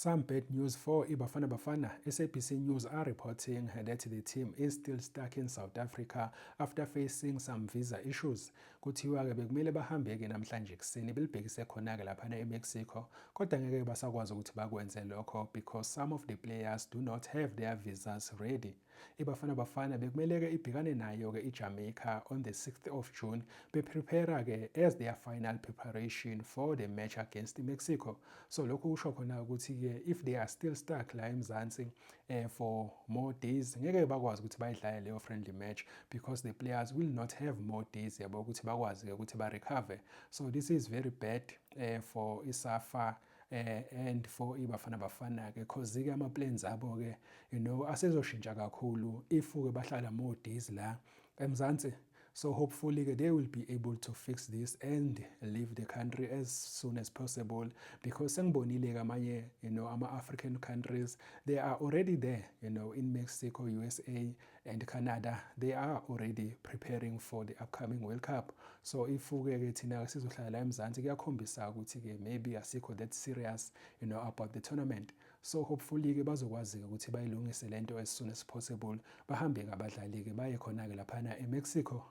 Some bad news for iBafana Bafana. SABC News are reporting that the team is still stuck in South Africa after facing some visa issues. Kuthiwa-ke bekumele bahambe-ke namhlanje ekuseni belibhekise khona-ke laphana eMexico, kodwa ngeke basakwazi ukuthi bakwenze lokho because some of the players do not have their visas ready. iBafana Bafana bekumele-ke ibhekane nayo-ke iJamaica on the 6th of June, beprepare-ke as their final preparation for the match against Mexico. So lokhu kusho khona ukuthi if they are still stuck la eMzansi for more days, ngeke bakwazi ukuthi bayidlale leyo friendly match because the players will not have more days yabo ukuthi bakwazi ukuthi ba-recover. So this is very bad for iSAFA and for iBafana Bafana ke cause-ke ama-plans abo-ke asezoshintsha kakhulu if-ke bahlala more days la eMzansi. So hopefully they will be able to fix this and leave the country as soon as possible because sengibonile kamanye ama-African countries, they are already there in Mexico, USA and Canada. They are already preparing for the upcoming World Cup. So if-ke thina sizohlala la eMzansi kuyakhombisa ukuthi-ke maybe asikho that serious about the tournament. So hopefully-ke bazokwazi ukuthi bayilungise lento as soon as possible, bahambe ngabadlali-ke baye khona-ke laphana eMexico.